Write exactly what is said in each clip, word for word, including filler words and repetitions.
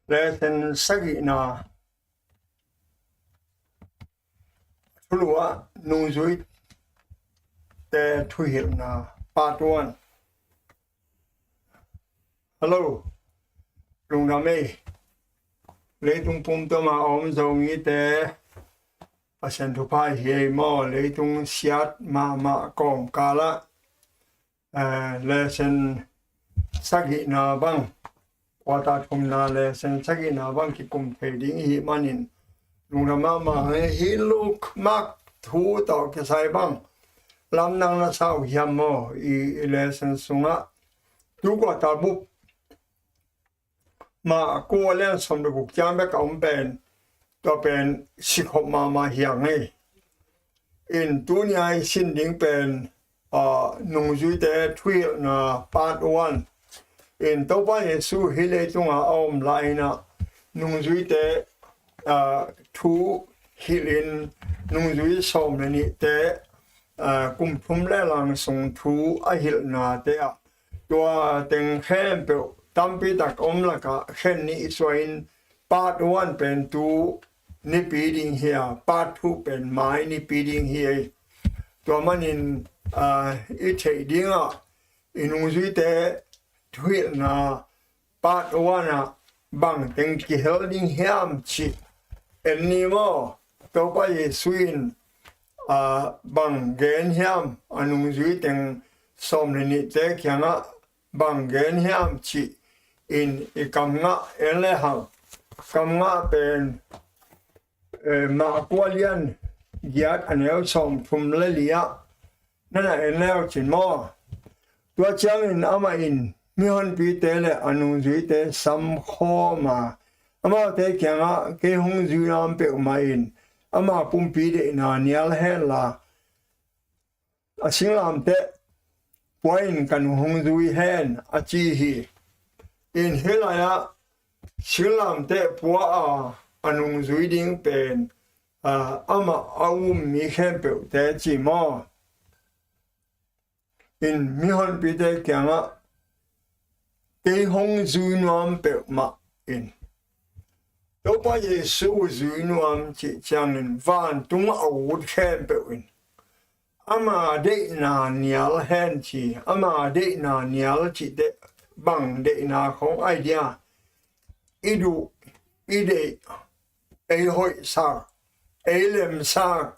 Lesson sagihna, thulu ah nungzuite thuhilhna, part one. Hello, lungdam ei. Leitung pumtuam a om Zomite Pasian thupha hi ei maw. Leitung siat mahmah kawmkal ah, eh, lesson sagihna bang, quarter thumna lesson sagihna bang kikum thei ding i hih manin lungdam mahmah hi. Hih Luke, Mark thu tawh kisai bang lamdang na sa uh hiam maw? I, i lesson sungah tu quarter bup Mark kua lian sawm le guk ciang bek a om pen, tua pen sikhop mahmah hi hang ei. In tuni a i sin ding pen, ah, nungzuite thuhilhna, part one. In Topa Jesu hih leitunga a om lai-in ah nungzuite, ah, thuhilhin, nungzui sawm le nihte, ah, kum thum le lang sung thu a hilhnate ah, tua teng khempeuh tampi tak om lakah khen nih suahin part one pen tu nipi ding hi a, part two pen mai nipi ding hi ei. Tua manin, ah, i theih dingah i nungzuite thuhilhna part one ah bang teng kihel ding hiam cih en ni maw. Topa Jesu in, ah, bang gen hiam, a nungzui teng sawm le nihte kiangah bang gen hiam cih in i kamngah en le hang. Kamngah pen, eh, Mark kua lian giat a neu sawm thum le li ah na na en le uh cin maw. Tua ciangin amah in mihonpite le a nungzuite samkhawm a, amaute kiangah, kei hong zui nuam peuhmah in ama pumpi deihna nial henla, a singlamteh pua in ka nung hong zui hen, a ci hi. In hih lai-ah singlamteh pua a, a nungzui ding pen, ah, amah a um mi khempeuhte ci maw. In mihonpite kiangah, kei hong zui nuam peuhmah in. Topa Jesu zui nuam cih ciangin vantung a ut khempeuh in ama deihna nial hen ci. Ama deihna nial cih teh bang deihna khawng ai dia? I duh, i deih, ei hoihsak, ei lemsak,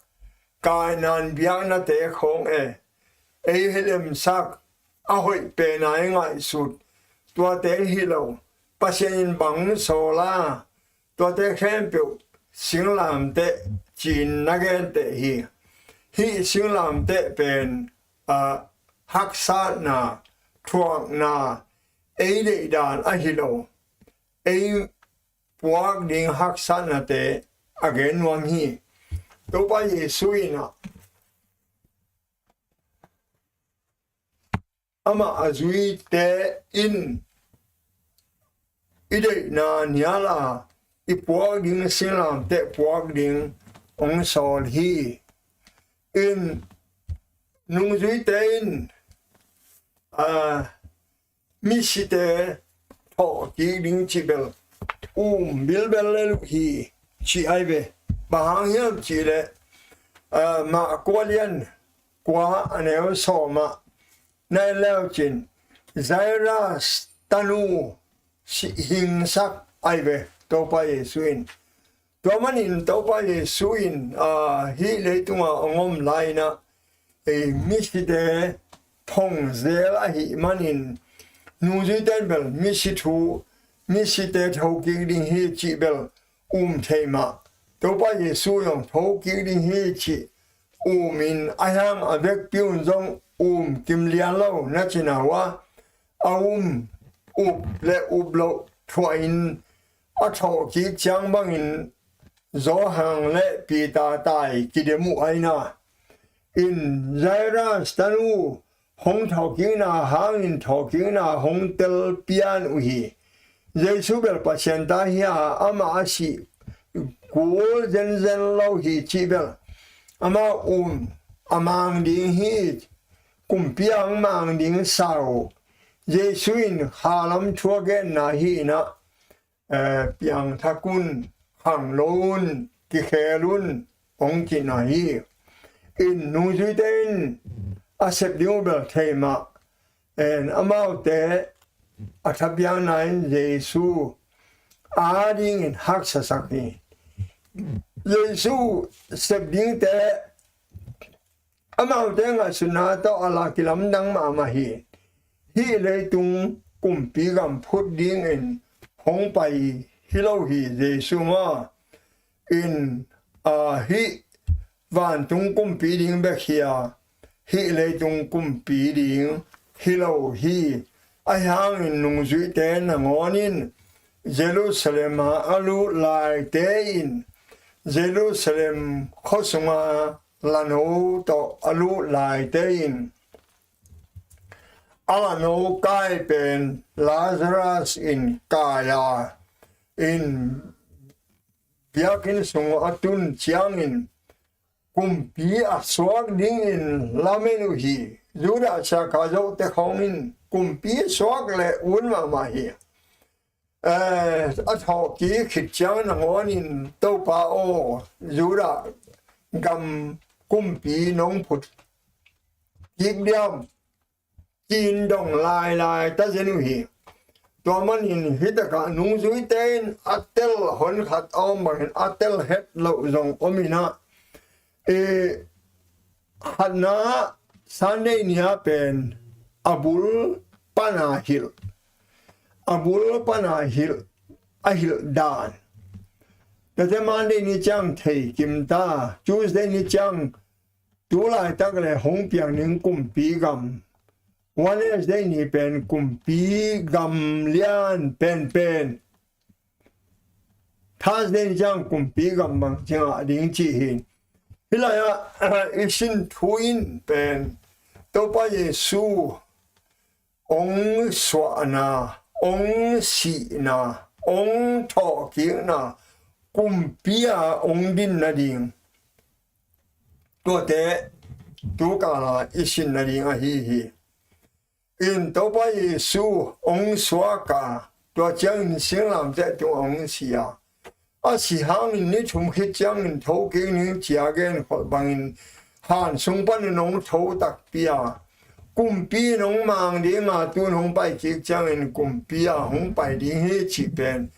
kainan biaknate khawng e, ei lemsak, a hoih pen a i ngaihsut, tuate hi lo, Pasian in bang sawl a, tuate khempeuh singlamteh ci-in na genteh hi. Hih singlamteh pen, a, haksatna, thuakna, ei deihdan ahi lo, ei puak ding haksatnate a gen nuam hi. Topa Jesu in ah, amah a zuite in i deihna nial a, i puak ding singlamteh puak ding hong sawl hi. In nungzuite in, a, misite thawhkik ding cih bel um bilbel lel uh hi, ci ai ve. Bang hang hiam cih leh, a, Mark kua lian kua a neu sawm ah na en le uh cin, Jairus tanu si-, hingsak ai ve Topa Jesu in. Tua manin Topa Jesu in, a, hih leitunga hong om lai-in ah, ei, misite phong zel ahih manin, nungzuite in bel misi thu, misite thokik ding hi cih bel um thei mah. Topa Jesu zong thokik ding hi cih um in, a hiang a vekpi un zong um kim lian lo na cina uh a, a um up le up loh thuah in a thawhkik ciang bangin Johan le Peter tai kidem uh aina. In Jairus tanu hong thawhkikna hangin thawhkikna hong tel pian uh hi. Jesu bel Pasian ta hi a, amah a sih kul zenzen lo hi cih bel amah um a mang ding hi. Kumpi a hong mang ding sau Jesu in khalam thu a genna hi in ah, eh, piangthak un, khanglo un, kikhel un, hong cihna hi. In nungzuite in a sep ding uh bel thei mah, en amaute a thapiakna in Jesu adingin haksasak hi. Jesu sep dingte amaute ngaihsutna tawh a la kilamdang mahmah hi. Hih leitung kumpi gam phut dingin hong pai hi lo hi Jesu maw. In, a, hih vantung kumpi ding bek hi a, hih leitung kumpi ding hi lo hi. Ahi hangin nungzuite nangawn in Jerusalem ah a lut laite in, Jerusalem khua sunga lano tawh a lut laite in, a lano kai pen Lazarus in kai a, in biakinn sung a tun ciangin kumpi a suak dingin lamen uh hi. Judah siakha zote khawng in kumpi suak leh un mahmah hi. Eh, a thawhkik khit ciang nangawn in Topa aw, Judah gam kumpi nong phut kik diam, ci-in dong lailai ta zen uh hi. Tua manin hih takah nungzuite in a tel honkhat a om bangin a tel het loh zong om in ah, i khatna Sunday ni-a pen a bul pana hilh, a bul pana hilh, a hilh dan. Tate Monday ni ciang thei kim ta, Tuesday ni ciang tu laitak le hong piang ding kumpi gam, Wednesday ni pen kumpi gam lian penpen, Thursday ni ciang kumpi gam bang ci ngah ding ci hi. Hih lai-ah i sin thu in pen Topa Jesu hong suahna, hong sihna, hong thawhkikna, kumpi a hong din nading, tuate tu kala i sin nading ahi hi. In Topa Jesu hong suak a, tua ciangin singlamteh tungah hong si a, a si hangin ni thum khit ciangin thokik ning ci-a genkholh bangin han sung panin hong tho takpi a, kumpi in hong mang ding a, tu-in hong paikik ciangin kumpi a hong pai ding hi cih pen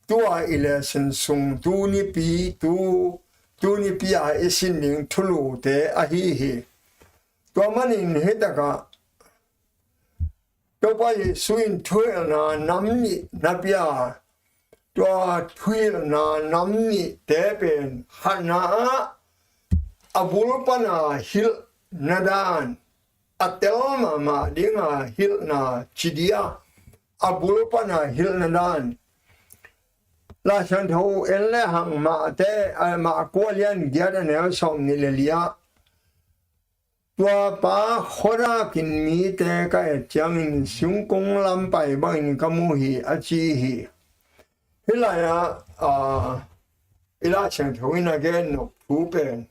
tua i lesson sung tu nipi, tu, tu nipi a i sin ding thulute ahi hi. Tua manin hih takah Topa Jesu in thuhilhna nam nih na pia. Tua thuhilhna nam nihte pen khatna ah a bul pana hilhna dan, a tel mahmah dinga hilhna ci dia, a bul pana hilhna dan. Lai Siangtho en le hang Mate, a, Marka lian giat a neu sawm nih le li ah, tua pa khuadakin mite ka et ciangin singkung lam pai bangin ka mu hi, a ci hi. Hih lai-ah, a, i Lai Siangtho in a gen nop thu pen,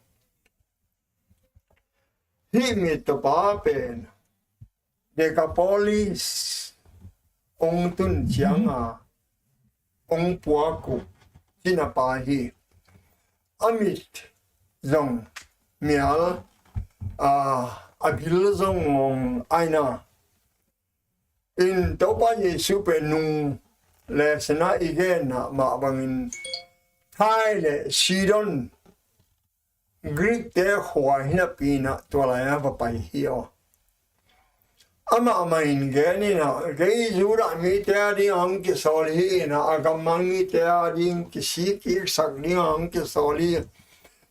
hih mittawpa pen Decapolis hong tun cianga hong puak uh cinapa hi. A mit zong mial, a, a bil zong ngong aina. In Topa Jesu pen nung le sena i genna mah bangin Thai le Sidon Greek-te khua hi napi-in ah tua lai-ah va pai hi aw. Amah mah in gen in ah, kei Judah mite a ding hong kisawl hi in ah, a gammang mite a ding kisikiksak ding hong kisawl hi,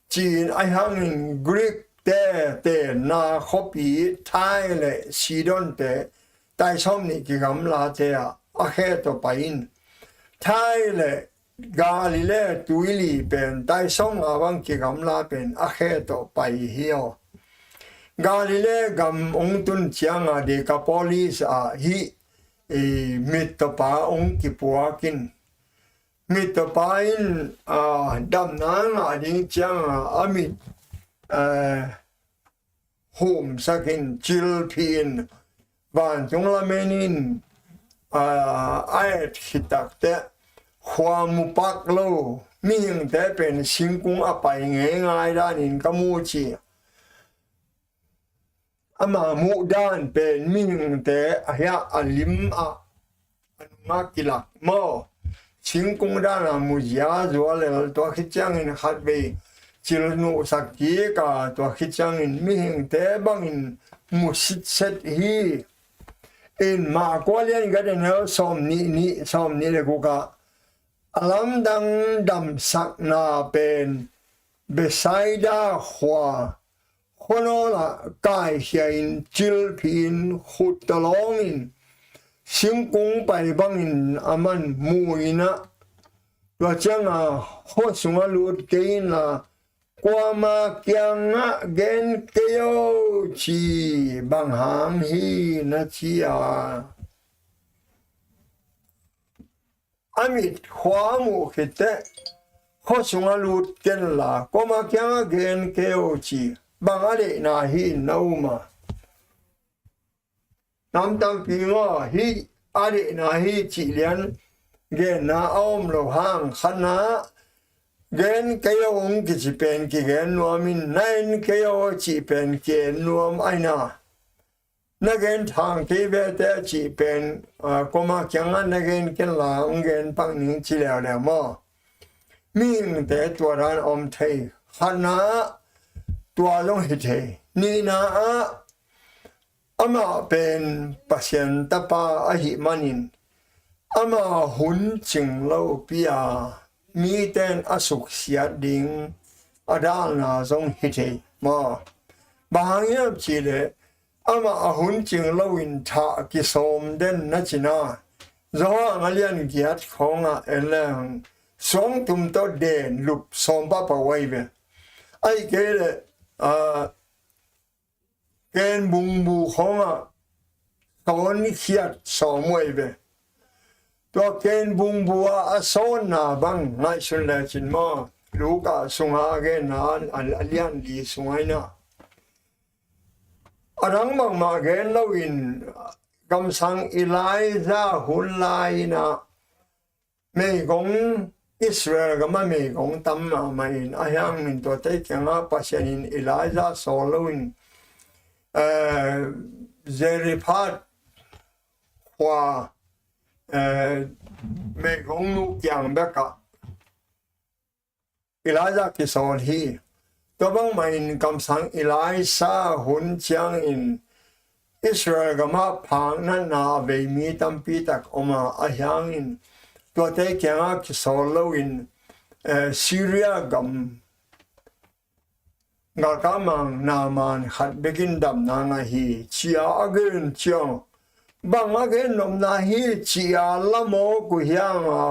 ci-in ahi hangin Greek-te tenna khuapi Thai le Sidon-te tai sawm nih kigamlate ah a khe tawh pai in. Thai le Galilee tuili pen tai sawm nga bang kigamla pen a khe tawh pai hi aw. Galilee gam hong tun cianga Decapolis ah hih, eh, mittawpa hong kipuak in. Mittawpa in, ah, damna ngah ding cianga a mit, eh, humsak in, cilphih in, vantung lamen in, a, a et khit takteh khua mu pak lo mihingte pen singkung a pai ngeingai danin ka mu ci. Ama muh dan pen mihingte a hiah a lim ah a nungah kilak maw? Singkung dan a mu ziazua lel, tua khit ciangin khatvei cil nuhsak kik a, tua khit ciangin mihingte bangin mu sitset hi. In Marka lian khat a neu sawm nih nih, sawm nih le guk ah a lamdang damsakna pen Bethsaida khua khuanawl ah kaikhia in, cilphih in, khut tawlawng in, singkung pai bangin a man mu in ah, tua ciangah khua sungah lut kei inla, kuama kiangah gen kei o ci, bang hang hi na ci a. A mit khua a muh khit teh khua sungah lut kenla, kuama kiangah gen kei o ci, bang a deihna hi in na um a? Nam tampi maw, hih a deihna hi cih lian genna a om lo hang. Khatna, gen kei o hong kici pen kigen nuam in, na en kei o cih pen ki-en nuam ahi na. Na gen thang kei vete a cih pen, a, kuama kiangah na gen kenla hong gen pak ning ci leuleu maw? Mihingte tua dan om thei. Khatna ah tua zong hi thei. Nihna ah amah pen Pasian Tapa ahih manin ama hun cing lopi a mite in a suksiat ding a dalna zong hi thei maw? Bang hang hiam cih leh amah a hun cing loin thah kisawm den na cina. Johan a lian giat khawngah en leng suangtum tawh den lup sawm pahpah uh ahi ve. Ahih kei leh, a, ken bungbu khawngah sawn khiat sawm uh ahi ve. Tua ken bungbu ah a sawnna bang ngaihsun lecin maw, Luka sungah a genna a, a lian li sungah inah a dang bangmah gen loin kamsang Elijah hun lai inah meigong, Israel gamah meigong tam mahmah in, ahi hangin tuate kiangah Pasian in Elijah sawl loin, eh, Zarephath khua, eh, meigong nu kiang bekah Elijah kisawl hi. Tua bangmah in kamsang Elisha hun ciangin Israel gamah phak natna a vei mi tampi tak om a, ahi hangin tuate kiangah kisawl loin, eh, Syria gam galkap mang Naaman khat bekin damna ngah hi, ci-a a gen ciang, bang a gen nopna hi ci-a lamawk uh hiam a,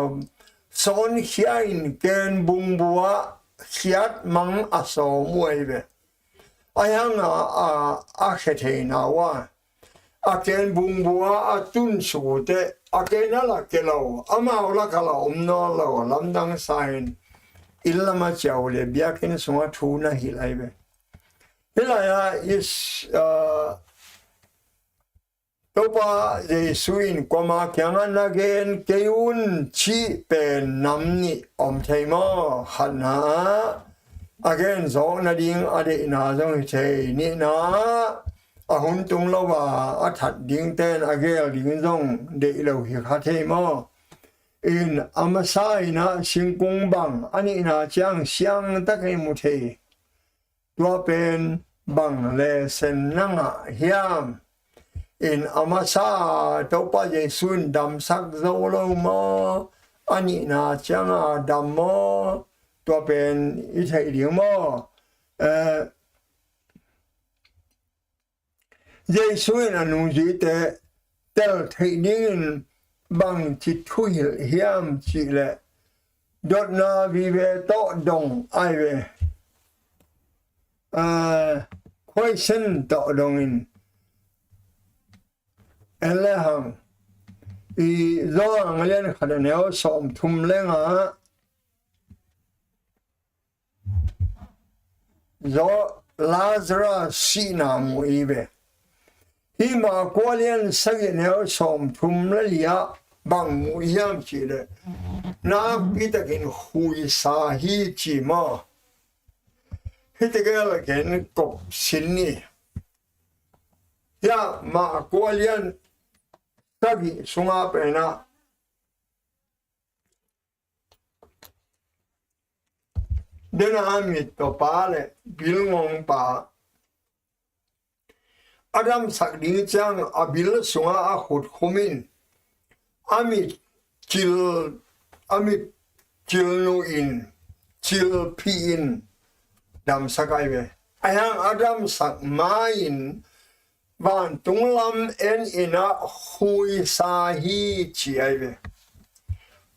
sawnkhia in ken bungbu ah khiat mang a sawm uh ahi ve. Ahi hang a, a, a khia theina uh a, a ken bungbu ah a tun suk uh teh, a ken a lak kei lo, amau lak a la om nawn lo, lamdang sa in, inn lamah ciah uh leh biakinn sungah thu na hilh ahi ve. Hih lai-ah is, ah, Topa Jesu in kuama kiangah na gen kei un cih pen nam nih om thei maw? Khatna ah a gen zawk nading a deihna zong hi thei. Nihna ah a hun tung lo a, a that dingte in a gel ding zong deih lo hi kha thei maw? In a masa inah singkung bang, a nihna ciang siangtakin mu thei. Tua pen bang lesen na ngah hiam? In a masa Topa Jesu in damsak zo lo maw? A nihna cianga dam maw? Tua pen i theih ding maw? Eh, Jesu in a nungzuite tel theih dingin bangci thuhilh hiam cih leh, dotna vive tawh dong ahi ve. Ah, khuaisen tawh dongin en le hang, i Johan a lian khat a neu sawmthum le nga ah Zo-, Lazarus sihna mu i ve. Hih Marka lian sagih neu sawmthum le li ah bang mu hiam cih leh, nakpi takin huisa hi ci maw? Hih tegel gen kop sin ni. Hiah Marka lian sagih sungah pen ah dena a mittawpa le bilngongpa a damsak ding ciang a bil sungah a khut khum in, a mit cil, a mit cil nuh in, cil phih in damsak ai ve. A hiang a damsak ma-in vantung lam en in ah huisa hi ci ai ve.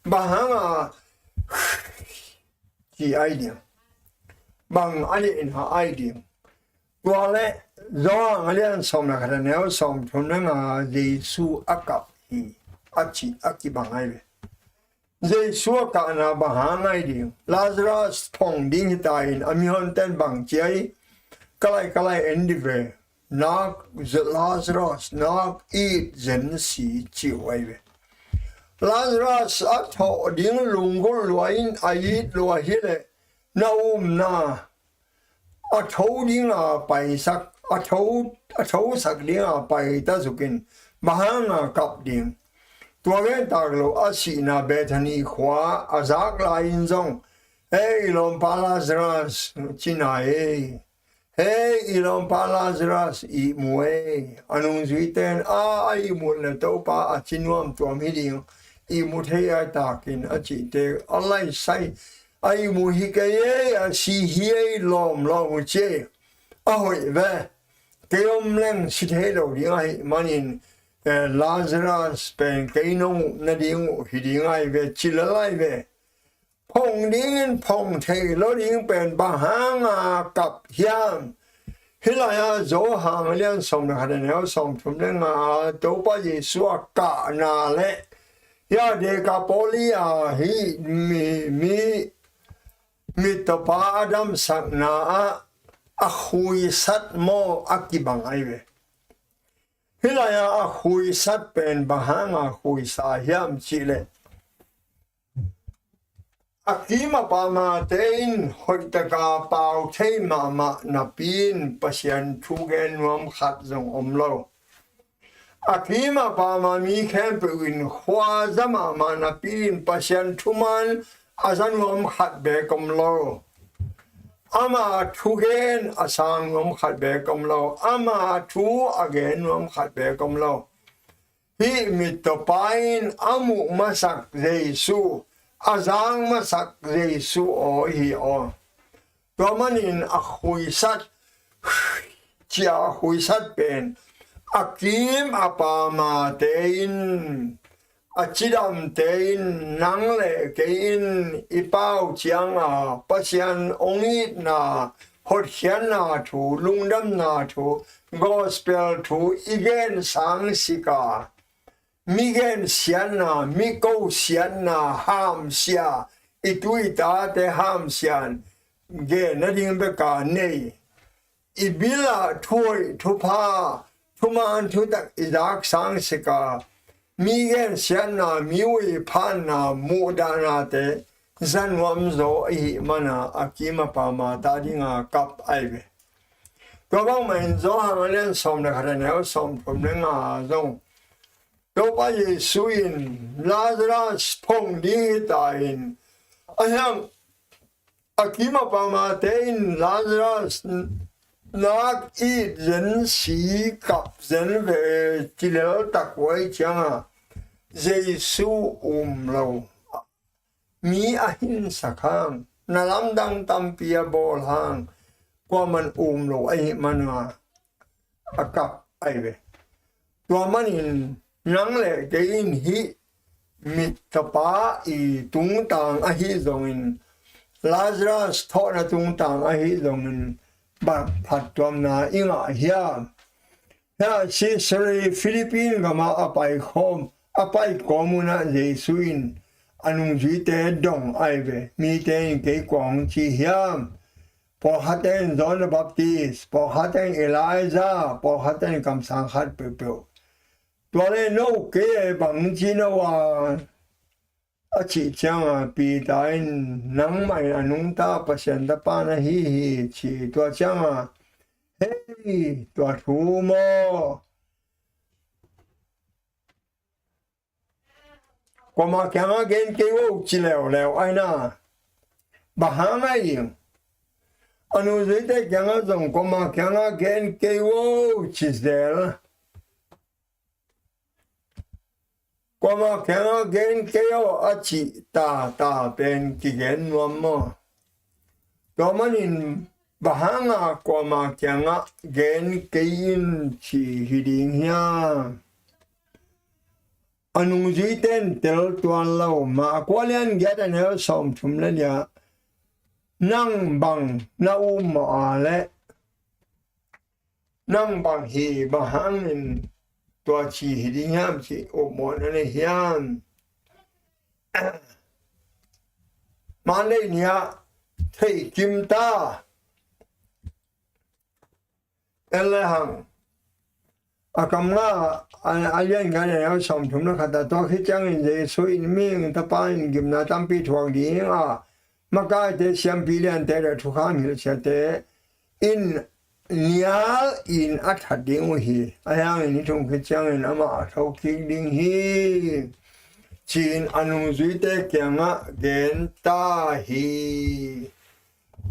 Bang hanga ci ai ding? Bang a neihna ai ding? Tua le Johan a lian sawm le khat a neu sawmthum le nga Jesu a kap hi a cih a kibang ai ve. Jesu a kahna bang hang ai ding? Lazarus phong ding hita in a mihonten bang ci ai? Kalai kalai en di ve. Nak, Lazarus, nak, it zen si ci uh ai ve. Lazarus a thawh ding lunggulh lua in a it lua hi leh na umna a tho dinga paisak, a tho, a thosak dinga paita zukin bang hanga kap ding? Tua gen tak lo a sihna Bethany khua a zak lai-in zong, "Hei, i lawmpa Lazarus, ci nai ei. Hei, i lawmpa Lazarus, ihmu ei." A nungzuite in, "A, a ihmut le Topa a ci nuamtuam hi ding, ihmu thei ai takin," a cihte a laisai, "A ihmu hi kei ei, a si hi ei lawm lawm uh ci ei. A hoih ve. Kei om leng si thei lo ding ahih manin, eh, Lazarus pen kei nong upna ding uh hi ding ai ve," ci lel ai ve. Phong dingin phong thei lo ding pen bang hanga kap hiam? Hih lai-ah Johan lian sawm le khat a neu sawmthum le nga Topa Jesu a kahna le, hia Dekapoli a hih mi, mi, mittawpa a damsakna ah a khuisat maw a kibang ai ve. Hih lai-ah a khuisat pen bang hanga khuisa hiam cih leh, a kim a pamate in hoihtaka pau thei mahmah napi in Pasian thu gen nuam khat zong om lo. A kim a pama mi khempeuh in khuaza mahmah napi in Pasian thuman a za nuam khat beek om lo. Ama thugen a sang nuam khat beek om lo. Ama thu a gen nuam khat beek om lo. Hih mittawpa in a muh masak Jesu, a zak masak Jesu aw hi aw. Tua manin a khuisat, cia a khuisat pen a kim a pamate in, a cidamte in, nang le kei in i pau cianga Pasian hong itna, hotkhiatna thu, lungdamna thu, gospel thu i gen sang sika, mi gensiatna, mi kosiatna, hamsia, i tu i tate hamsia gen nading beka nei. I bilah thuhoih thupha, thuman thutak i zak sang sika, mi gensiatna, mi uiphanna, muhdahnate za nuam zaw ahih mana a kim a pamate adinga kap ai ve. Tua bangmah in Johan a lian sawm le khat a neu sawmthum le nga zong Topa Jesu in Lazarus phong ding hita in, a hiang a kim a pamate in Lazarus nak it zen si kap zen ve ci lel tak uh ai cianga Jesu um lo. Mi a hinsak hang, na lamdang tampi a bawl hang, kuaman um lo ahih mana a kap ai ve. Tua manin nang le kei in hih mittapa i tungtang ahi zongin, Lazarus thawhna tungtang ahi zongin, bang phattuamna i ngah hiam? Hia Caesarea Philippi gamah a pai khawm, a pai kawm unah Jesu in a nungzuite dong ai ve. Mite in kei kua hong ci hiam? Pawlkhat in John the Baptist, pawlkhat in Elijah, pawlkhat in kamsang khat peuhpeuh. Tua leh no kei e bang ci no a, a cih ciangin Peter in, nangmah in a nungta Pasian Tapa na hi hi, ci. Tua ciangin, hei, tua thu maw, kuamah kiangah gen kei vo ci leuleu ai na. Bang hang a ing? A nungzuite kiangah zong kuamah kiangah gen kei vo ci zel. Kuamah kiangah gen kei aw a cih tata pen kigen nuam maw? Tua manin bang hangah kuamah kiangah gen kei in ci hi ding hiam? A nungzuite in tel tuan lo. Mark a lian giat a neu sawmthum le nih ah, nang bang na um mawh a leh, nang bang hi, bang hangin tua ci hi ding hiam cih upmawhna nei hiam? Mah nei ni ah thei kim ta. En le hang. A kam nga, a, a lian nga le neu sawmthum le khat ah, tua khit ciangin Jesu in mihing Tapa in gimna tampi thuak ding a, makaite, siampi liante le thukham hilhsiate in nial in a that ding uh hi. Ahi hangin ni thum khit ciangin amah a thokik ding hi, ci-in a nungzuite kiangah gen ta hi.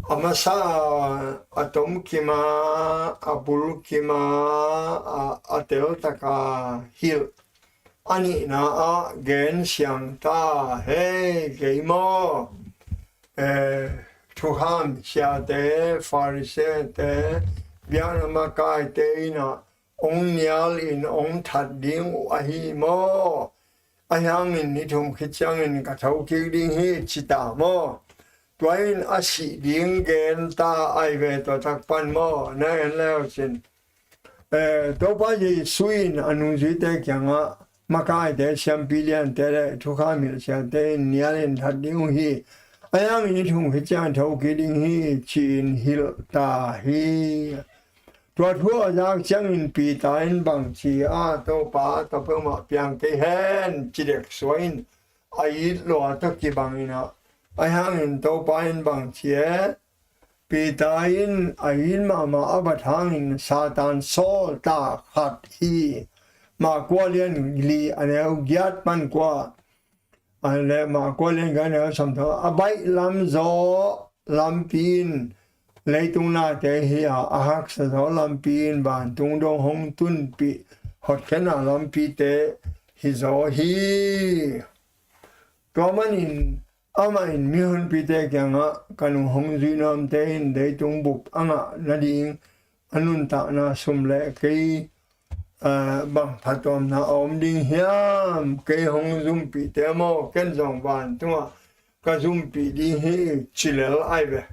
A masa a tom kim a, a bul kim a, a, a tel taka hilh. A nihna ah gen siang ta, hei, kei maw, eh, thukham siate, Pharisee-te, biakna makaite in ah hong nial in hong that ding uh ahi maw? Ahi hangin ni thum khit ciangin ka thokik ding hi, ci ta maw? Tua in a sih ding gen ta ai ve, tua tak pan maw? Na en leu cin. Eh, Topa Jesu in a nungzuite kiangah, makaite, siampi liante le thukham hilhsiate in nial in that ding uh hi. Ahi hangin ni thum khit ciang thokik ding hi, ci-in hilh ta hi. Tua thu a zak ciangin Peter in bang ci a, Topa, tua peuhmah piang kei hen, ci dek suak in a it lua tawh kibang in ah. Ahi hangin Topa in bang ci e, Peter in a it mahmah a bat hangin Satan sawltak khat hi. Mark a lian li a neu giat pan kua, a le Mark a lian giat a neu sawmthum, a baih lam zaw lampi in leitung nate hi a, a haksa zaw lampi in vantung dong hong tunpih hotkhiatna lampite hi zaw hi. Tua manin amah in mihonpite kiangah, ka nung hong zuih nuamte in leitung bup a ngah nading a nuntakna sum le kei, eh, bang phattuamna a om ding hiam? Kei hong zumpihte maw, ken zong vantungah ka zumpih ding hi, ci lel ai ve.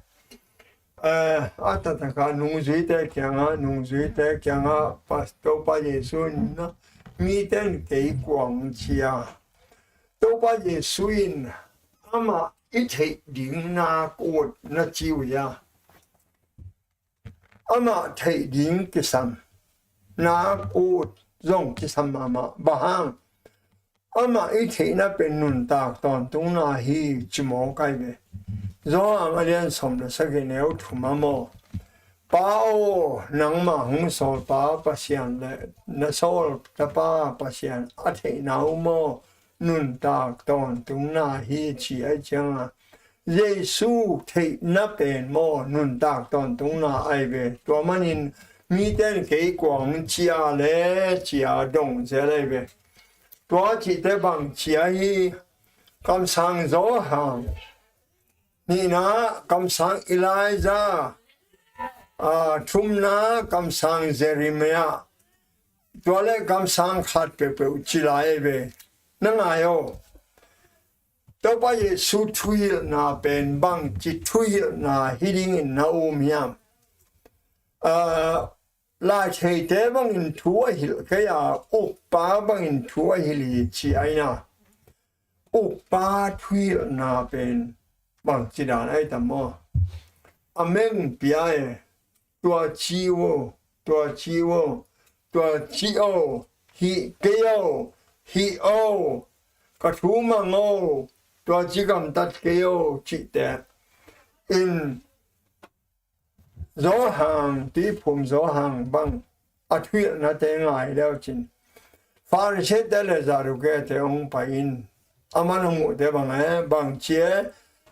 Eh, a taktak a nungzuite kiangah, nungzuite kiangah Topa Jesu in, mite in kei kua hong ci a? Topa Jesu in amah i theih ding nak ut na ci uh hia? Amah theih ding kisam, nak ut zong kisam mahmah. Bang hang? Amah i theihna pen nuntak tawntungna hi, ci mawk ai ve. Johan a lian sawm le sagih, neu thum ah maw, Pa aw, nangmah hong sawlpa Pasian le na sawltapa Pasian a theihna uh maw nuntak tawntungna hi, ci ai ciangin, Jesu theihna pen maw nuntak tawntungna ai ve. Tua manin mite in kei kua hong ci a le, ci a dong zel ai ve. Tua cihte bang ci a hi? Kamsang Johan, nihna kamsang Elijah, a, thumna kamsang Jeremiah, tua le kamsang khat peuhpeuh ci lai ve. Na ngai aw. Topa Jesu thuhilhna pen bangci thuhilhna hi dingin na um hiam? A, laitheite bangin thu a hilh kei a, ukpa bangin thu a hilh hi, ci ai na. Ukpa thuhilhna pen bangci dan ai tam maw? a meng pia e. Tua ci uh, tua ci uh, tua ci uh, hih kei uh, hih uh, ka thu mang uh, tua ci gamtat kei uh, cihte in Johan, Tuiphum Johan bang a thuhilhnate ngai leucin Pharisee-te le Sadducee-te hong pai in, a man a muhte bang e, bang ci e,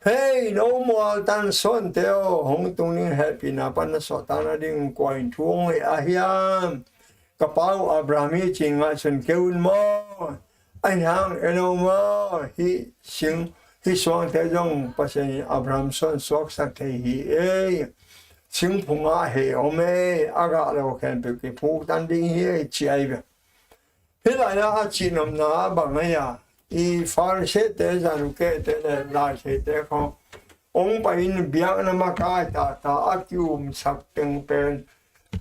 hei, no mualtan suante aw, hong tung ding hehpihna pan na suahtakna ding kua in thu hong hih a hiam? Ka pa uh Abraham hi ci ngaihsun kei un maw? Ahi hang en aw maw, hih sing, hih suangte zong Pasian in Abraham suan suaksak thei hi ei. Singphung ah hei om ei, a gah lo khempeuh kiphuktan ding hi ei, ci ai ve. Hih lai-ah a cihnopna bang ahi a, i Pharisee-te, Sadducee-te le laitheite khawng hong pai in biakna makai tata a kiumsak teng pen,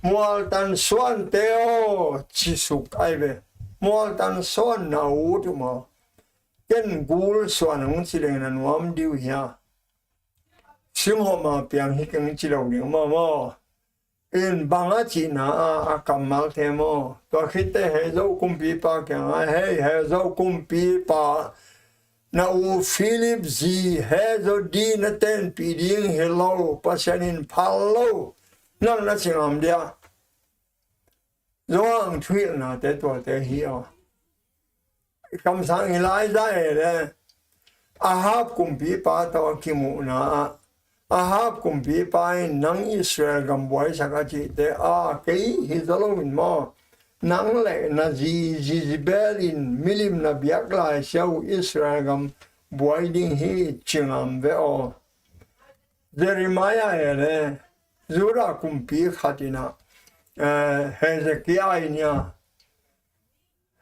mualtan suante aw, cisuk ai ve. Mualtan suan na ut uh maw? Ken gul suan hong ci leng na nuam ding uh hia? Singhawm a piang hi keng ci lo ding maw maw? In bang a cihna a, a kammalte maw? Tua khitte Hezo kumpipa kiangah, hei Hezo kumpipa, na u Philip zi Hezo di na tenpih ding hi lo, Pasian in phal lo, nang na ci ngam dia? Johan thuhilhnate tuate hi aw. Kamsang Elijah e le Ahab kumpipa tawh a kimuhna ah, Ahab kumpipa in nang Israel gam buaisak a cihte a, kei hi zaw lo in maw, nang le na zi Jezebel in milim na biak lai sia uh Israel gam buai ding hi ci ngam ve aw. Jeremiah e le Judah kumpi khat in ah, eh, Hezekiah in ah,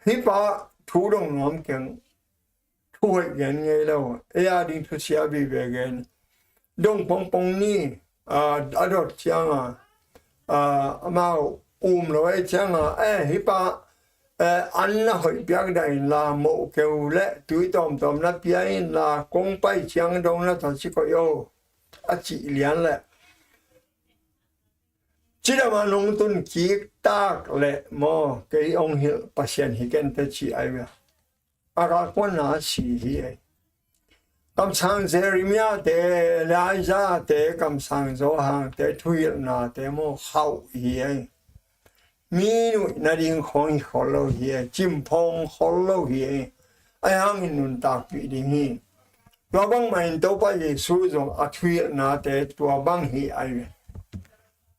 hih pa thu dong nuam keng, thu hoih gen ngei lo, ei a ding thusia vive gen. Dong pongpong ni, a, a dot cianga, a, amau um lo ei cianga, eh, hih pa, eh, an na hoih piak dah inla, moh keu le tui tawmtawm na pia inla, kong pai ciang dong na tawh ci koih o, a cih lian le. Cidam a nong tun kik tak le maw, kei ong hilh Pasian hi kente ci ai ve. A kalkuanna a si hi ei. Kamsang Jeremiah te, Elijah te, kamsang Johan te thuhilhnate maw khauh hi ei. Mi nuih nading khawng hi khol lo hi ei. Cimphawng khol lo hi ei. Ahi hangin nuntakpih ding hi. Tua bangmah in Topa Jesu zong a thuhilhnate tua bang hi ai ve.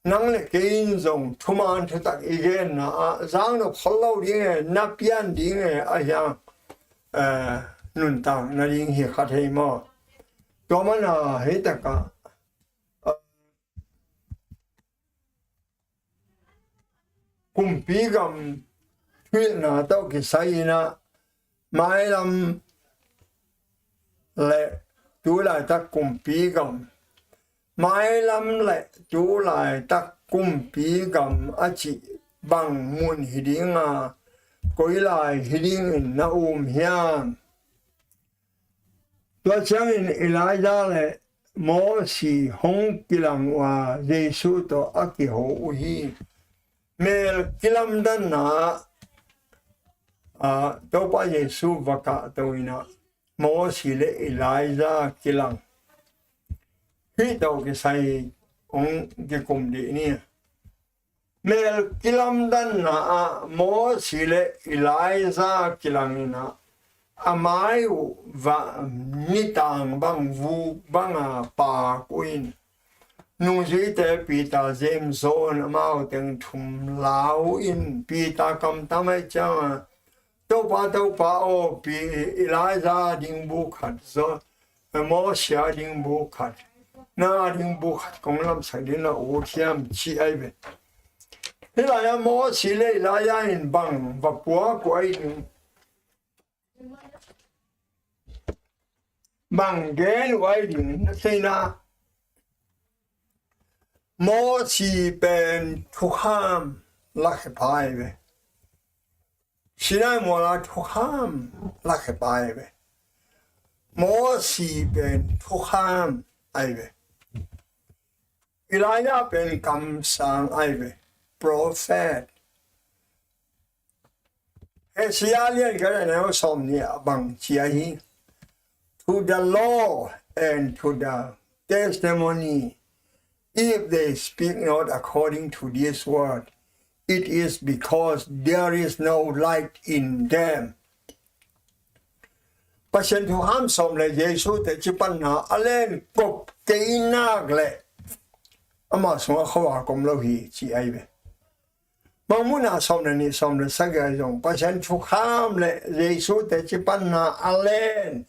Nang le kei in zong thuman thutak i genna ah zang nop khol lo ding e, na pian ding e, ahi hang, eh, nuntak nading hi kha thei maw? Tua mana hei takah, eh, kumpi gam thuhilhna tawh kisai in ah mailam le tulaitak kumpi gam, mailam le tulaitak kumpi gam a cih bang mun hi ding a, koi lai hi dingin na um hiam? Tua ciangin Elijah le Mosi hong kilang uh a, Jesu tawh a kiho uh hi. Mel kilamdanna ah, ah, Topa Jesu va kahto in ah, Mosi le Elijah kilang. Hih tawh kisai hong kikum dih ni. Mel kilamdanna ah Mosi le Elijah kilang in ah, a mai uh va nitang bang vuk banga paak uh in, nungzuite Peter, James, John amau teng thum lau in Peter kamtam ahih ciangin, Topa, Topa aw, Pi-, Elijah ding bu khat, John, Mosi a ding bu khat, na ding bu khat kong lamsak ding na ut hiam ci ai ve. Hih lai-ah Mosi le Elijah in bang va puak uh ai ding, bang gen uh ai ding na theihna, Mosi pen thukham lakhia pa ai ve. Sinai muala thukham lakhia pa ai ve. Mosi pen thukham ai ve. Elijah pen kamsang ai ve, prophet. Isaiah lian khat a neu sawm nih ah bang ci ahi: To the law and to the testimony, if they speak not according to this word, it is because there is no light in them. Pasian thukham sawm le Jesu teci panna a len kop kei nak leh ama sungah khuavak om lo hi ci ai ve. Mangmuhna sawm le nih, sawm le sagih ah zong Pasian thukham le Jesu teci panna a len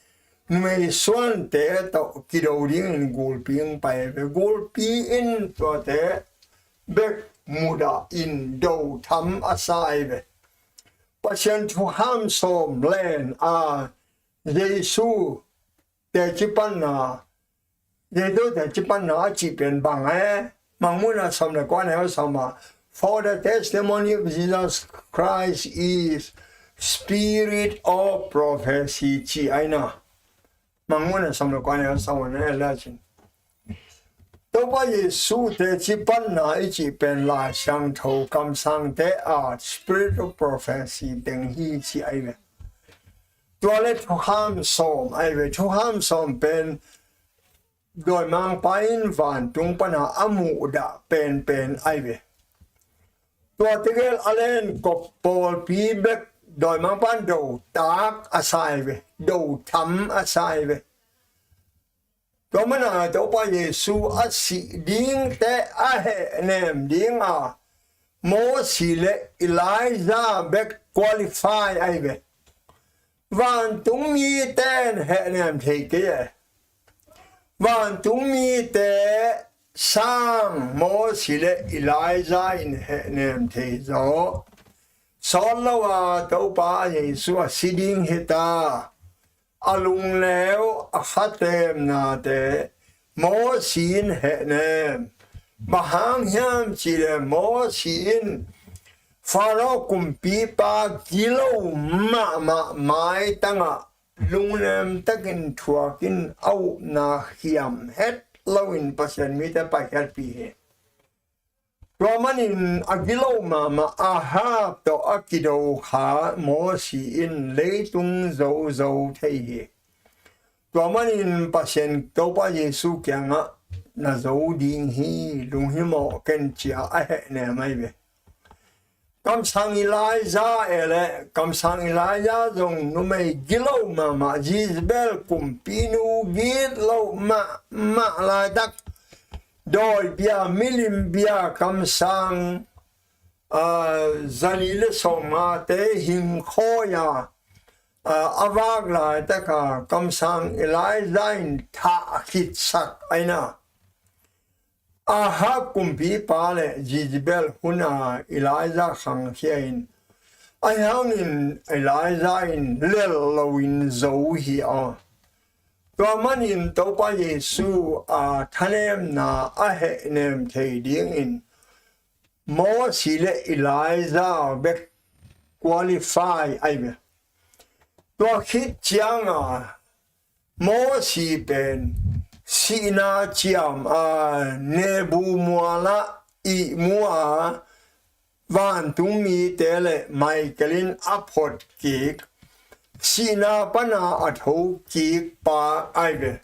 numei suante tawh kido dingin gulpi in pai ai ve. Gulpi in tuate bek mudah in do tham a sa ai ve. Pasian thukham sawm len a Jesu teci panna, Jesu teci panna a cih pen bang e? Mangmuhna sawm le kua neu sawm ah, for the testimony of Jesus Christ is spirit of prophecy ci ai na. Mangmuhna sawm le kua neu sawm ah na e la cin. Topa Jesu teci panna i cih pen Lai Siangtho kamsangte a spirit of prophecy teng hi ci ai ve. Tua le thukham sawm ai ve. Thukham sawm pen dawimangpa in vantung pana a muhdah penpen ai ve. Tua tegel a len kop pawlpi bek dawimangpa in do tak a sa ai ve. Do tham a sa ai ve. Tua mana Topa Jesu a sih dingte a hehnem dinga Mosi le Elijah bek qualify ai ve. Vantung mite in hehnem thei kei e. Vantung mite sang Mosi le Elijah in hehnem thei zaw. Sawt lo a Topa Jesu a si ding hi ta. A lungneu a khatemnate Mosi in hehnem. Bang hang hiam cih leh Mosi in Pharaoh kumpipa gilo mahmah maitangah lungnem takin thuakin a upna khiam het loin Pasian mite paikhiatpih hi. Tua manin a gilo mahmah Ahab tawh a kido kha Mosi in leitung zozo thei hi. Tua manin Pasian Topa Jesu kiangah na zo ding hi, lunghimawh ken cia a hehnem ai ve. Kamsang Elijah e le, kamsang Elijah zong numei gilo mahmah Jezebel kumpinu gitlo mahmah laitak dawi bia, milim bia, kamsang, a, zali le sawmngate hingkhawi a, a, a vak laitaka kamsang Elijah in thah khitsak aina. Ahab kumpipa le Jezebel huna Elijah khangkhia in a hiangin Elijah in lel loin zo hi a. Tua manin Topa Jesu a thanemna a hehnem thei dingin Mosi le Elijah bek qualify ai ve. Tua khit cianga Mosi pen sihna ciam a Nebu mualah ihmu a vantung mite le Michael in a phot kik, sihna pana a tho kik pa ai ve.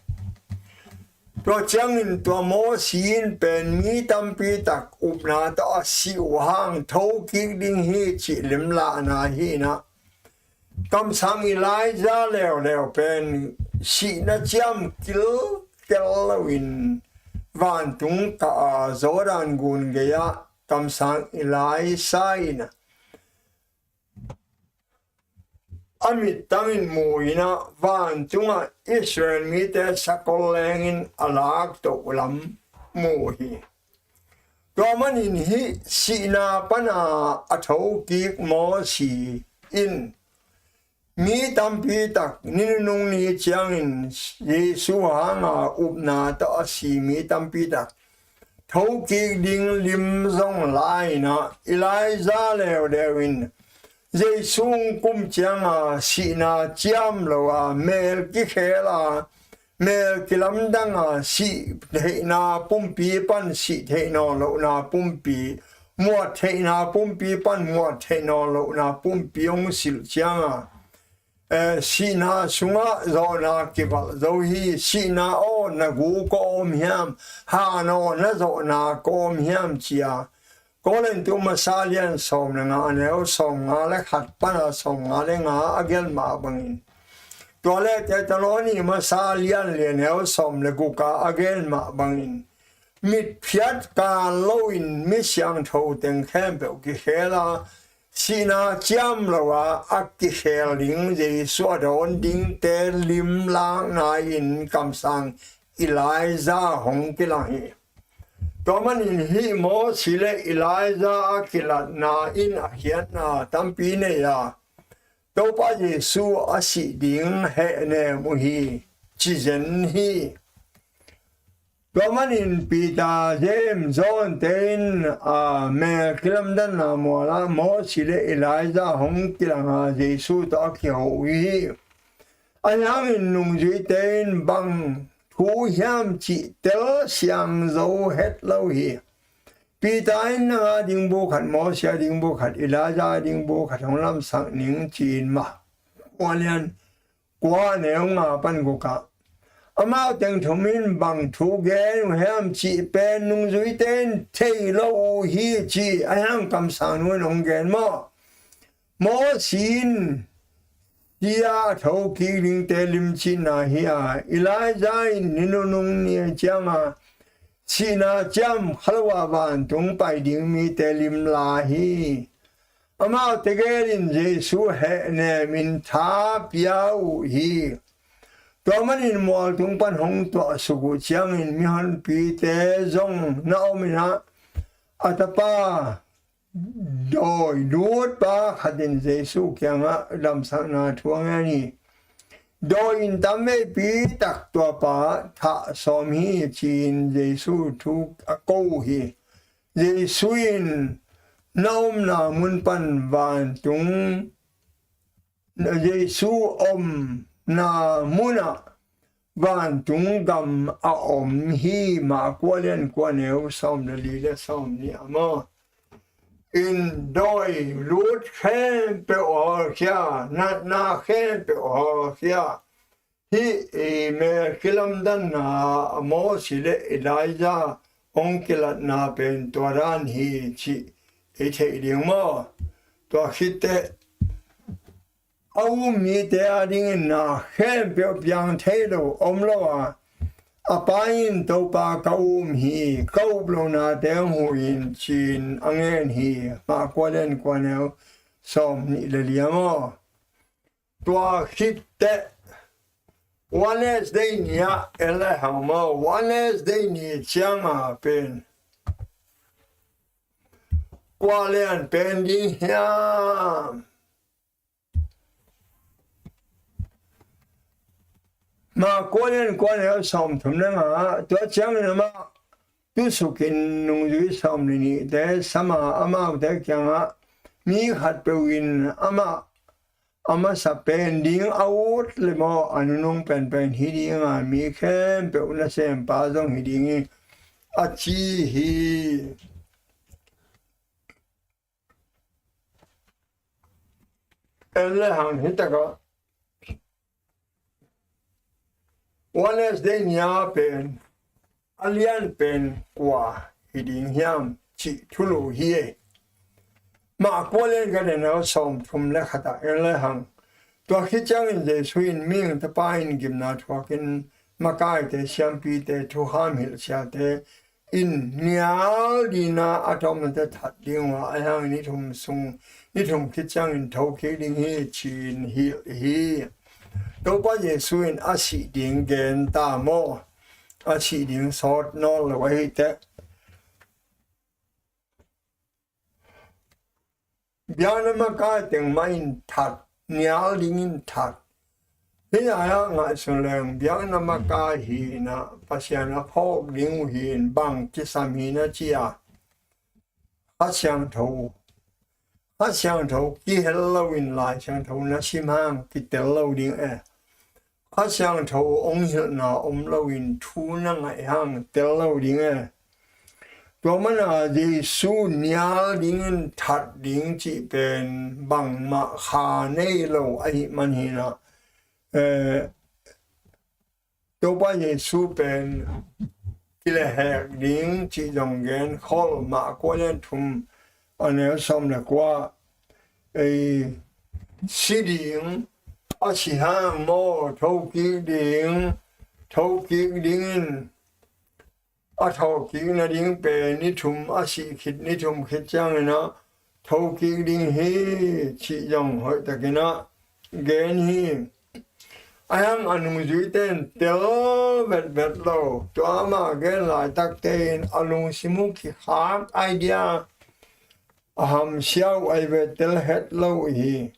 Tua ciangin tua Mosi in pen mi tampi tak upna tawh a sih uh hang tho kik ding hi cih limlahna hi na. Kamsang Elijah leuleu pen sihna ciam kilkel loin vantung kah a Jordan gun gei-ah kamsang Elisha in a mittangin mu in ah vantungah Israel mite sakol lengin a lak toh lam mu hi. Tua manin hih sihna pana a thokik Mosi in mi tampi tak ni nunung ni ciangin Jesu hanga upna tawh a si mi tampi tak thokik ding lim zong la in ah Elijah leuleu in Jesu hong kum cianga sihna ciam lo a mel kikhel a mel kilamdanga sih theihna pumpi pan sih theih nawn lohna pumpi, muat theihna pumpi pan muat theih nawn lohna pumpi hong silh cianga, eh, sihna sungah zawhna kivalh zo hi. Sihna aw, na gu kua om hiam? Han aw, na zawhna kua om hiam? Ci-a Korintu masa lian sawm le nga, a neu sawmnga le khat pana sawmnga le nga a gen mah bangin, tua le Thessaloni masa lian li, a neu sawm le guka a gen mah bangin, mitphiat kan loin mi siangtho teng khempeuh kikhel a, sihna ciam lo a a kikhel ding Jesu a dawn dingte limlakna in kamsang Elijah hong kilang hi. Tua manin hih Mosi le Elijah a kilatna in a khiatna tampi nei a, Topa Jesu a sih ding hehnem uh hi, ci zen hi. Tua manin Peter, James, John te in, a, mel kilamdanna mualah Mosi le Elijah hong kilanga Jesu tawh a kiho uh hi. Ahi hangin nungzuite in bang thu hiam cih tel siang zo het lo hi. Peter in nang a ding bu khat, Mosi a ding bu khat, Elijah a ding bu khat hong lamsak ning ci-in mah. Kua lian kua, neu nga pan guka, amau teng thum in bang thu gen uh hiam cih pen nungzuite in thei lo uh hi ci, ahi hang kamsang nu in hong gen maw? Mosi in sia a thokik dingte limcihna hi a, Elijah in ni nunung ni cianga sihna ciam kha lo a vantung pai ding mite limla hi. Amau tegel in Jesu hehnem in tha pia uh hi. Tua manin mualtung pan hong tuahsuk uh ciangin mihonpite zong na om in ah, a tapa dawi lutpa khat in Jesu kiangah damsakna thu a ngen hi. Dawi in tamveipi tak tua pa thah sawm hi, ci-in Jesu thu a ko uh hi. Jesu in na omna mun pan vantung, Jesu omna munah vantung gam a om hi. Mah kua lian kua, neu sawm le li le sawm nih a maw? In dawi lut khempeuh a hawlkhia, natna khempeuh a hawlkhia. Hih i mel kilamdanna a Mosi le Elijah hong kilatna pen tua dan hi cih i theih ding maw? Tua khitteh a um mite a dingin na khempeuh piang thei lo om lo a, a Pa in, Topa ka um hi, ka up lonate hong huh in, ci-in a ngen hi. Mah kua lian kua, neu sawm nih le li a maw? Tua khitteh Wednesday ni ah en le hang maw, Wednesday ni cianga pen kua lian pen ding hiam? Mah kua lian kua, neu sawm thum le nga, tua ciangin amah tusukin nungzui sawm le nihte sam a, amaute kiangah, mi khatpeuh in amah a masa pen ding a ut le maw, a nunung penpen hi ding a, mi khempeuh nasempa zong hi ding hi, a ci hi. En le hang, hi takah Wednesday ni a pen a lian pen kua hi ding hiam cih thulu hi. Mah kua lian ka, neu sawm thum le khat ah en le hang. Tua khit ciangin Jesu in, mihing Tapa in gimna thuakin makaite, siampite, thukham hilh siate in nial dina a tawpnate that ding uh a, ahi hangin ni thum sung, ni thum khit ciangin thokik ding hi, ci-in hilh hi. Topa Jesu in a sih ding gen ta maw? A sih ding sawt nawn lo ahi teh. Biakna makai teng mah in that, nial dingin that. Hih lai-ah ngaihsun leng biakna makai hi-in ah Pasian a phawk ding uh hi-in bang kisam hi na ci-a, Kha Siangtho, Kha Siangtho kihel loin Lai Siangtho na sim hang kitel lo ding e. Kha Siangtho hong hilhna om loin thu na ngaih hang tel lo ding e. Tua mana Jesu nial dingin that ding cih pen bangmah kha nei lo ahih man hinah, eh, Topa Jesu pen kilehhek ding cih zong gen khol. Mah kua lian thum a neu sawm le kua, ei si ding, a si hang maw thokik ding, thokik dingin a thawhkik nading pen ni thum a sih khit, ni thum khit ciangin ah thokik ding hi cih zong hoihtakin ah gen hi. Ahi hang a nungzuite in tel vetvet lo. Tua ama gen laitakte in a lungsim uh kikhak idea a hamsia uh ahi ve, tel het lo uh hi.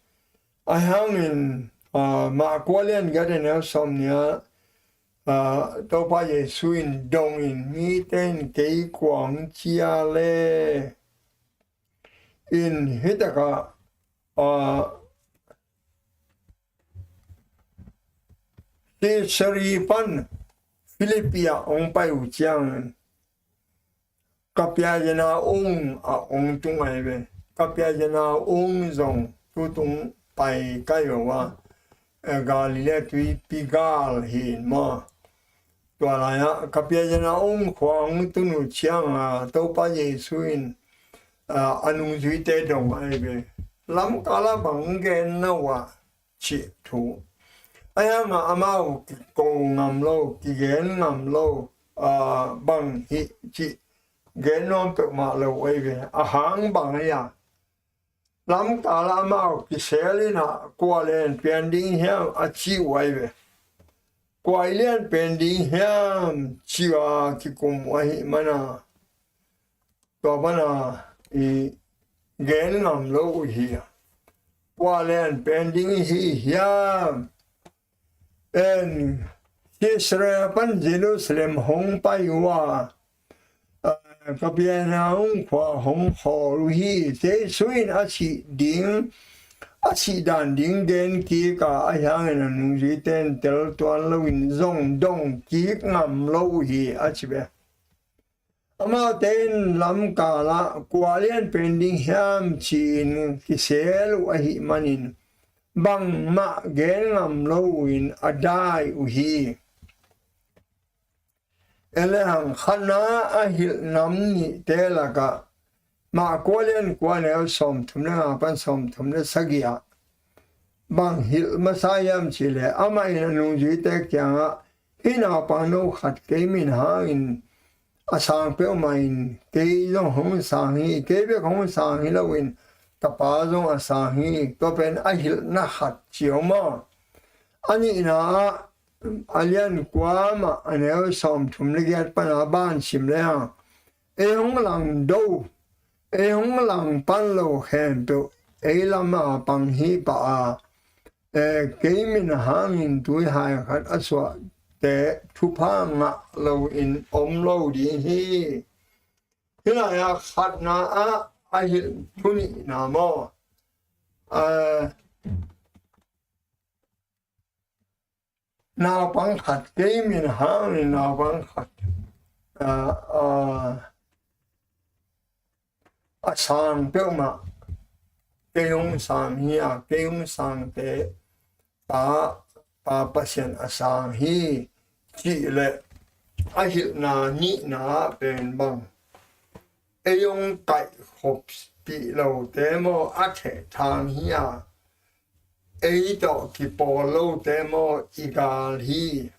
Ahi hangin, ah, Mah kua lian giat a neu sawm nih ah, ah, Topa Jesu in dongin mite in kei kua hong ci a le in hi takah, ah, Caesarea pan Philippi ah hong pai uh ciangin Kapernaum ah hong tung ahi ve. Kapernaum zong tutung pai kai lo a, eh, Galilee tuipi gal hi in maw. Tua lai-ah Kapernaum khua hong tun uh ciangin Topa Jesu in, ah, a nungzuite dong ahi ve. Lamkal ah bang gen na uh ah cih thu. Ahi hangah amau kiko ngam lo, kigen ngam lo, ah, bang hih cih gen nuam peuhmah lo ahi ve. A hang bang ahi a, lamkal ah amau kisel in ah kua lian pian ding hiam a ci uh ahi ve. Kua i lian pian ding hiam ci a kikum uh ahih mana, tua pana i gen ngam lo uh hi a. Kua lian pian ding i hi hiam? En Caesarea pan Jerusalem hong pai uh a, ah, Kapernaum khua hong khawl uh hi. Jesu in a sih ding, a sih dan ding gen kik a, ahi hangin a nungzuite in tel tuan loin zong dong kik ngam lo uh hi a ci ve. Amaute in lamkal ah kua lian pian ding hiam ci-in kisel uh ahih manin bangmah gen ngam lo uh in a dai uh hi. En le hang khatna a hilh nam nihte lakah Mah kua lian kua neu sawmthum le nga pan sawmthum le sagih ah bang hilh masa hiam cih leh, amah in a nungzuite kiangah, hih naupang no khat kei min hangin a sang peuhmah in, kei zong hong sang hi, kei bek hong sang hi loin ka Pa zong a sang hi. Tua pen a hilhna khat ci om a. A nihna ah a lian kua mah a neu sawmthum le giat pana ban sim le hang, ei hong langdo, ei hong langpan lo khempeuh ei lamah pang hi pah a, eh, kei min hangin tuihai khat a suahte thupha ngah loin om lo ding hi. Hih lai-ah khatna ah a hilh thu nihna maw, eh, naupang khat, kei min hangin naupang khat, ah, ah, a sang peuhmah kei hong sang hi a, kei hong sangte Pa, Pa Pasian a sang hi cih leh a hilhna nihna ah pen bang, ei hong kaihkhop pih lote maw, a thehthang hi a, ei tawh kipawl lote maw, i gal hi.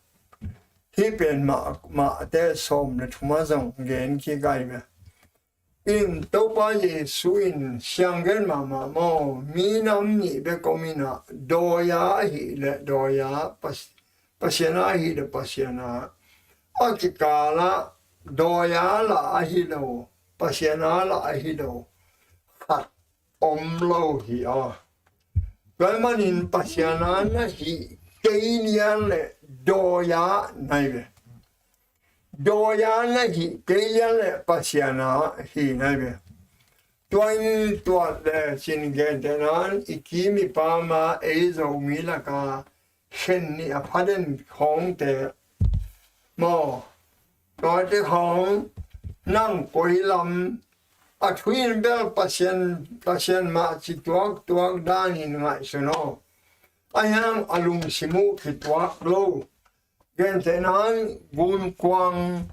Hih pen mah, Mate sawm le thum ah zong gen kik ahi ve. In Topa Jesu in sianggen mahmah maw, minam nih bek om in ah, dawi-a ahih leh dawi-a, Pas-, Pasian-a ahih leh Pasian-a, a kikal ah dawi-a lah ahi lo, Pasian-a lah ahi lo khat om lo hi a. Tua ahih manin Pasian-a na hih kei lian leh dawi-a na hi ve. Dawi-a na hih kei lian leh Pasian-a hi na hi ve. Tua in tua le cin gentehna in i kim i pam a, ei Zomi lakah khen nih a phaden khawngte maw, tuate khawng nang koi lam a thu in bel Pasian, Pasian mah ci tuaktuak danin ngaihsun aw. Ahi hang a lungsim uh kituak lo. Gentehna in gunkuang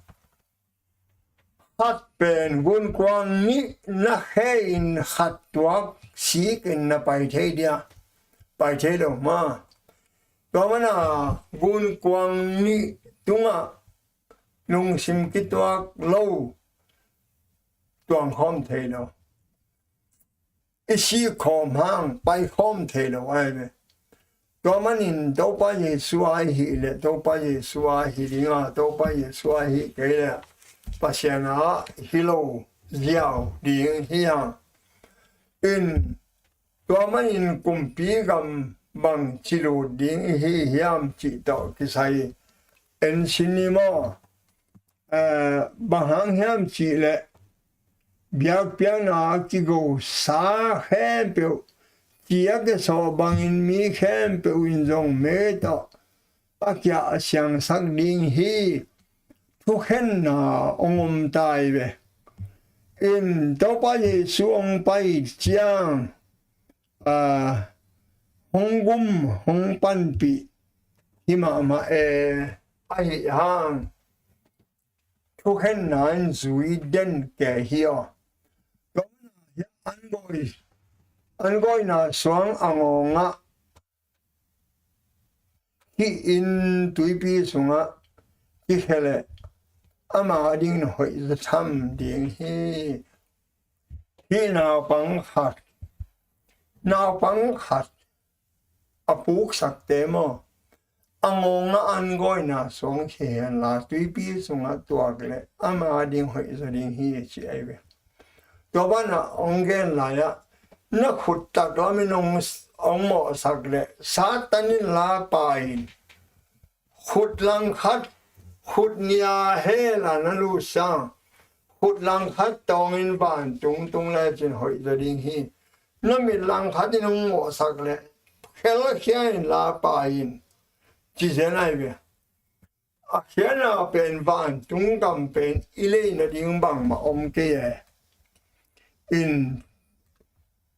khat pen gunkuang nih na khe in khat tuak sik in na pai thei dia, pai thei lo ma. Tua mana gunkuang nih tungah lungsim kituak lo tuang khawm thei lo. I sik khawm hang pai khawm thei lo ahi ve. Tua manin Topa Jesu ahi le Topa Jesu ahi dinga, Topa Jesu ahi kei le Pasian a hi lo ziau ding hi hang. In tua manin kumpi gam bang ci lut ding i hi hiam cih tawh kisai en sin ni maw? Eh, bang hang hiam cih leh biakpiakna kigosa khempeuh, ci a kisawh bangin mi khempeuh in zong mei tawh a kia a siangsak ding hi. Thukhenna hong om tai ve. In Topa Jesu hong pai ciang, ah, hong gum, hong panpih hi mahmah e. Ahi hang thukhenna in zui den kei hi aw. Tua mana hiah an goi, an goina suang a ngawngah hih in tuipi sungah kikhia leh ama dingin hoih zatham ding hi. Hih naupang khat, naupang khat a puksakte maw, a ngawngah an goina suang khia henla tuipi sungah tuak leh ama ding hoih zaw ding hi ci ahi ve. Tua banah hong gen lai-ah na khut taklamin hong, hong mawhsak leh Satan in lapa in khut langkhat, khut nia hell ah na lut sang, khut langkhat tawngin vantung tung lecin hoih zaw ding hi. Na mit langkhat in hong mawhsak leh khelkhia in lapa in ci zen ahi ve. A khiatna pen vantung gam pen i lei nading bangmah om kei e. In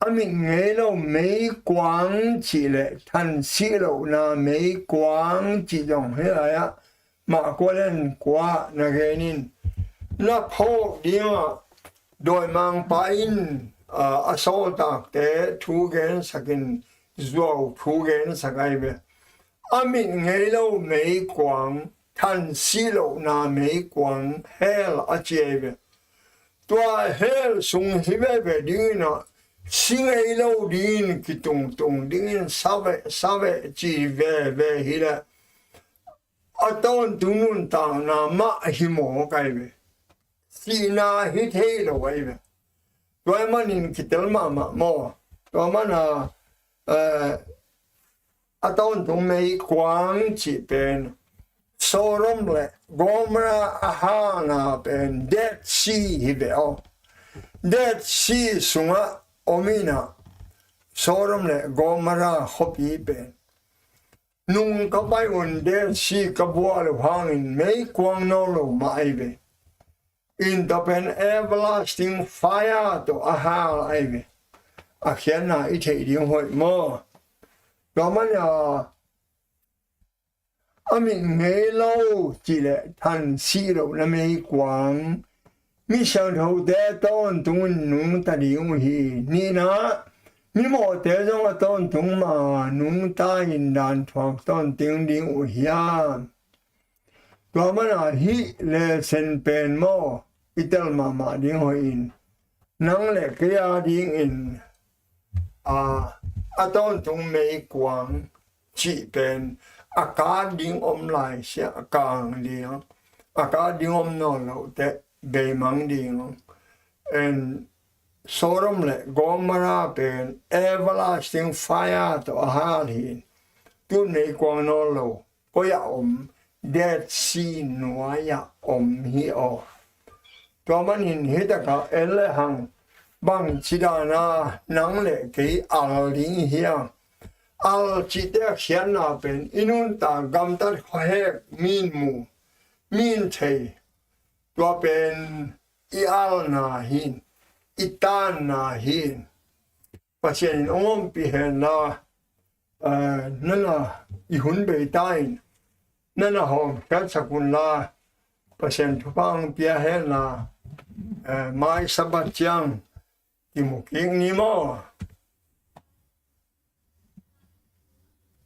a mit ngei lo meikuang cih leh thansih lohna meikuang cih zong hih lai-ah mah kua len kua na gen in na phawk dingah dawimangpa in, ah, a sawltakte thu gensakin zuau thu gensak ahi ve. A mit ngei lo meikuang, thansih lohna meikuang hell a ci ahi ve. Tua hell sung hi veve dingin ah si ngei lo dingin kitungtung dingin sa veh sa veh ci veve hi leh a tawntung nuntakna mah hi mawk ahi ve. Sihna hi thei lo ahi ve. Tua manin kitel mahmah maw. Tua mana, eh, a tawntung meikuang cih pen Sodom le Gomorrah a halna pen Dead Sea hi ve aw. Dead Sea sungah om in ah Sodom le Gomorrah khuapi pen nung ka pai un Dead Sea ka bual uh hangin meikuang nawn lo mah ahi ve. In tua pen everlasting fire tawh a hal ahi ve. A khiatna i theih ding hoih maw. Tua mana a mit ngei lo cih leh thansih lohna meikuang mi siangthote tawntung in nungta ding uh hi. Nihna, mimawhte zong a tawntung ma nungta in dan thuak tawntung ding uh hiam. Tua mana hih lesson pen maw i tel mahmah ding hoih in nang le kei a dingin, a, a tawntung meikuang cih pen a kat ding om lai sia, a kang ding, a kat ding om nawn loh teh beimang ding. En Sodom le Gomorrah pen everlasting fire tawh a hal hi. Tun meikuang nawn lo koi ah om, Dead Sea nuai ah om hi aw. Tua manin hi takah en le hang bangci dana nang le kei al ding hiam. Al cihte a khiatna pen i nuntak gamtat khuahek mi in mu, mi in thei, tua pen i alna hi, i tanna hi. Pasian in hong ompih hen la, eh, nana i hun bei ta in, nana hawm khiatsak un la, Pasian thupha hong pia hen la, eh, mai Sabbath ciang kimu kik ni maw?